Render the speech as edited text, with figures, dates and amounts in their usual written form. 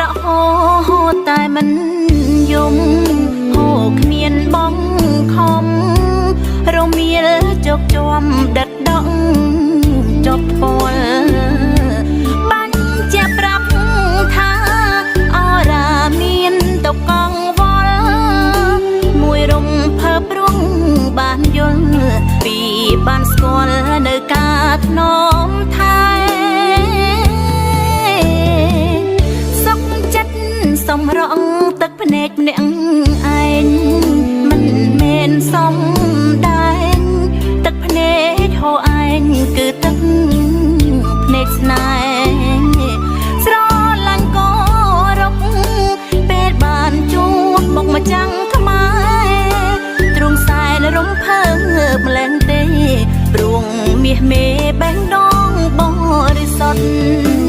ក្រក់ហោតែមិនយំហូគ្មានបងខំរមៀលជោគជាំដិតដងចប់ពលបាញ់ជាប្រាប់ថាអរាមានតកងវល់មួយរំភើព្រួងបានយល់ពីបានស្គាល់នៅការធ្នមថែសុខចិត្តសំរងទឹកភ្នែកម្នាក់ឯងមិនមែនសំដែងទឹកភ្នែកហូរឯងគឺទឹកភ្នែកស្នេហ៍ស្រឡាញ់ក៏រកពេលបានជួបមុខម្ចាំងខ្មែរទ្រង់សែនរំភើបម្លែងទេព្រួងមាសមេបេះដងបរិសុទ្ធ។